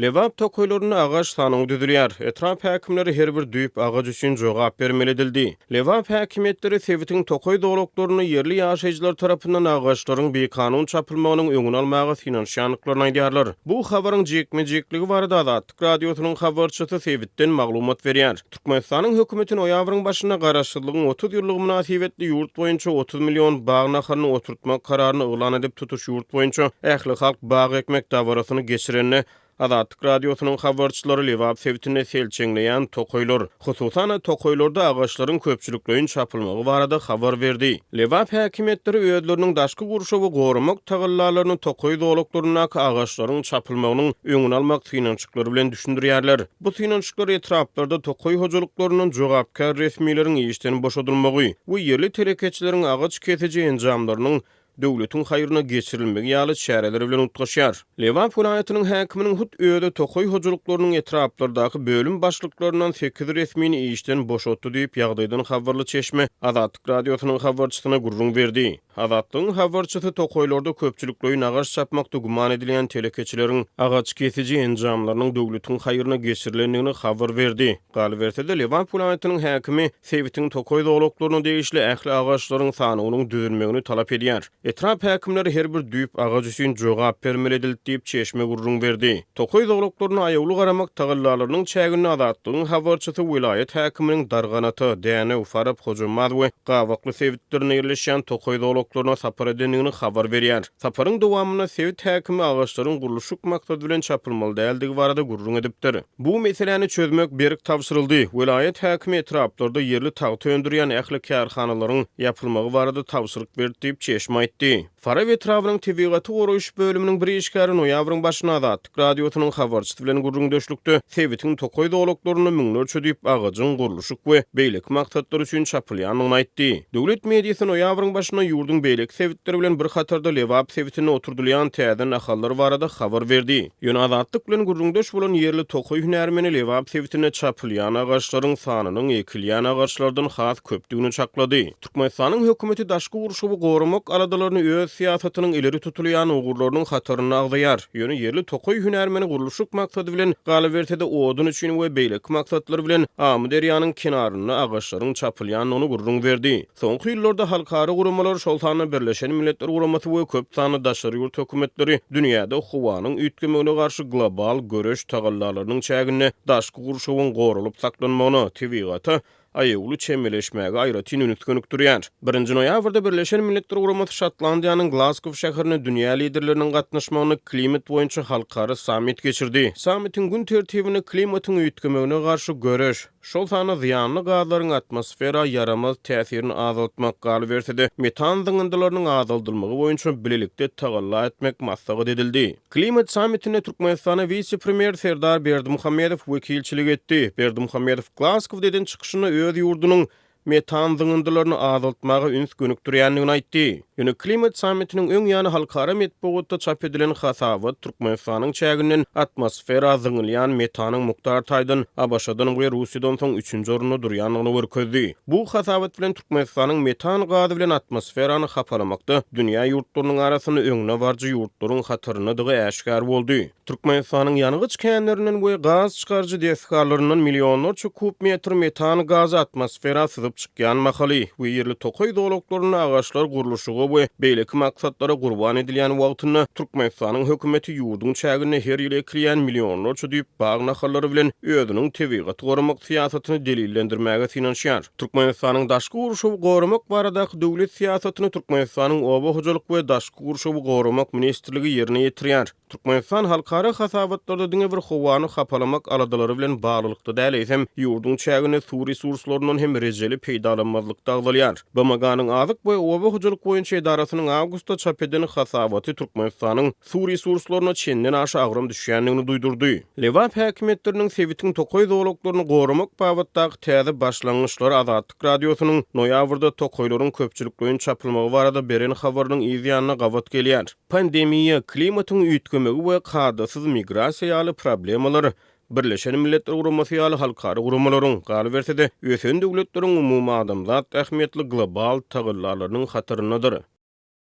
Lebap tokaýlarynda agaç sanawy düzülýär. Etrap häkimleri her bir düýp agaç üçin jogap bermeli edildi. Lebap häkimiýetleri sebitiň tokaý zolaklarynda ýerli ýaşaýjylar tarapyndan agaçlaryň bikanun çapylmagynyň öňüni almaga synanyşýandyklaryny aýdýarlar. Bu habaryň jikme-jikligi barada Azatlyk Radiosynyň habarçysy sebitden maglumat berýär. Türkmenistanyň hökümeti noýabryň başynda Garaşsyzlygyň 30 ýyllygy mynasybetli ýurt boýunça 30 million bag nahalyny oturtmak kararyny yglan edip, tutuş ýurt boýunça ählihalk bag ekmek dabarasyny geçirende, Azatlyk Radiosynyň habarçylary Lebap sebitinde selçeňleýän tokaýlar, hususan-da, tokaýlarda agaçlaryň köpçülikleýin çapylmagy barada habar berdi. Lebap häkimiýetleri özleriniň daşky gurşawy goramak tagallalaryny tokaý zolaklaryndaky agaçlaryň çapylmagynyň öňüni almak synanyşyklary bilen düşündirýärler. Bu synanyşyklar etraplarda tokaý hojalyklaryndan jogapkär resmileriň işden boşadylmagy we ýerli telekeçileriň agaç kesiji enjamlarynyň döwletiň haýryna geçirilmegi ýaly çäreler bilen utgaşýar. Lebap welaýatynyň häkiminiň hut özi tokaý hojalyklarynyň etraplardaky bölüm başlyklaryndan sekiz resmini işden boşatdy diýip, ýagdaýdan habarly çeşme Azatlyk Radiosynyň habarçysyna gürrüň berdi. Azatlygyň habarçysy tokaýlarda köpçülikleýin agaç çapmakda güman edilýän telekeçileriň agaç kesiji enjamlarynyň döwletiň haýryna geçirilendigini habar berdi. Galyberse-de, Lebap welaýatynyň häkimi sebitiň tokaý zolaklaryna degişli ähli agaçlaryň sanawynyň düzülmegini talap edýär. Etrap häkimleri her bir düýp agaç üçin jogap bermeli edildi diýip, çeşme gürrüň berdi. Tokaý zolaklaryna aýawly garamak tagallalarynyň çäginde Azatlygyň habarçysy welaýat häkiminiň Darganata, Dänew, Farap, Hojambaz we Gabakly sebitlerinde ýerleşýän tokaý zolaklaryna sapar edendigini habar berýär. Saparyň dowamynda sebit häkimi agaçlaryň gurluşyk maksady bilen çapylmaly däldigi barada gürrüň edipdir. Bu meseläni çözmek berk tabşyryldy. Welaýat häkimi etraplarda ýerli tagta öndürýän ähli kärhanalaryň ýapylmagy barada tabşyryk berdi diýip, çeşme aýtdy. Farap etrabynyň tebigaty goraýyş bölüminiň bir işgäri noýabryň başynda Azatlyk Radiosynyň habarçysy bilen gürrüňdeşlikde sebitiň tokaý zolaklarynda müňlerçe düýp agajyň gurluşyk we beýleki maksatlar üçin çapylýandygyny aýtdy. Döwlet mediasy noýabryň başynda ýurduň beýleki sebitleri bilen bir hatarda Lebap sebitinde oturdylýan täze nahallar barada habar berdi. Ýöne Azatlyk bilen gürrüňdeş bolan ýerli tokaý hünärmeni Lebap sebitinde çapylýan agaçlaryň sanynyň ekilýän agaçlardan has köpdügini çaklady. Türkmenistanyň hökümeti daşky gurşawy goramak aladalaryny öz syýasatynyň ileri tutulýan ugurlarynyň hatarynda agzaýar. Ýöne ýerli tokaý hünärmeni gurluşyk maksady bilen, galyberse-de odun üçin we beýleki maksatlar bilen Amyderýanyň kenarynda agaçlaryň çapylýandygyny gürrüň berdi. Soňky ýyllarda halkara guramalar, şol sanda Birleşen Milletler Guramasy we köp sanly daşary ýurt hökümetleri dünýäde howanyň üýtgemegine garşy global göreş tagallalarynyň çäginde daşky gurşawyň goralyp saklanmagyna, tebigata aýawly çemeleşmäge aýratyn üns gönükdirýär. Birinji noýabrda Birleşen Milletler Guramasy Şotlandiýanyň Glazgow şäherinde dünýä liderleriniň gatnaşmagynda klimat boýunça halkara sammit geçirdi. Sammitiň gün tertibinde klimatyň üýtgemegine garşy göreş, şol sanda zyýanly gazlaryň atmosfera ýaramaz täsirini azaltmak, galyberse-de, metan zyňyndylarynyň azaldylmagy boýunça bilelikde tagalla etmek maslahat edildi. Klimat sammitinde Türkmenistana wise-premýer Serdar Berdimuhamedow wekilçilik etdi. Berdimuhamedow Glasgowda eden çykyşynda öz ýurdunyň metan zyňyndylaryny azaltmaga üns gönükdirýändigini aýtdy. Ýöne klimat sammitiniň öň ýany halkara metbugatda çap edilen hasabat Türkmenistanyň çäginden atmosfera zyňylýan metanyň mukdar taýdan ABŞ-dan we Russiýadan soň üçünji orunda durýandygyny görkezdi. Bu hasabat bilen Türkmenistanyň metan gazy bilen atmosferany hapalamakda dünýä ýurtlarynyň arasynda öňdebaryjy ýurtlaryň hataryndadygy äşgär boldy. Türkmenistanyň ýangyç känlerinden we gaz çykaryjy desgalaryndan millionlarça kub metr metan gazy atmosfera syzyp çykýan mahaly we ýerli tokaý zolaklarynda agaçlar gurluşyga we beýleki maksatlara gurban edilýän wagtynda Türkmenistanyň hökümeti ýurduň çäginde her ýyl ekilýän millionlarça düýp bag nahallary bilen özüniň tebigaty goramak syýasatyny delillendirmäge synanyşýar. Türkmenistanyň daşky gurşawy goramak baradaky döwlet syýasatyny Türkmenistanyň Oba hojalyk we daşky gurşawy goramak ministrligi ýerine ýetirýär. Türkmenistan halkara hasabatlarda diňe bir howany hapalamak aladalary bilen baglylykda däl, eýsem, ýurduň çäginde suw resurslaryndan hem rejeli peýdalanmazlykda agzalýar. BMG-niň Azyk we oba hojalyk boýunça edarasynyň awgustda çap eden hasabaty Türkmenistanyň suw resurslaryna çenden aşa agram düşýändigini duýdurdy. Lebap häkimiýetleriniň sebitiň tokaý zolaklaryny goramak babatdaky täze başlangyçlary Azatlyk Radiosynyň noýabrda tokaýlaryň köpçülikleýin çapylmagy barada beren habarynyň yz ýanyna gabat gelýär. Pandemiýa, klimatyň üýtgemegi we kadasyz migrasiýa ýaly problemalar Birleşen Milletler Guramasy ýaly halkara guramalaryň, galyberse-de, ösen döwletleriň umumadamzat ähmiýetli global tagallalarynyň hataryndadyr.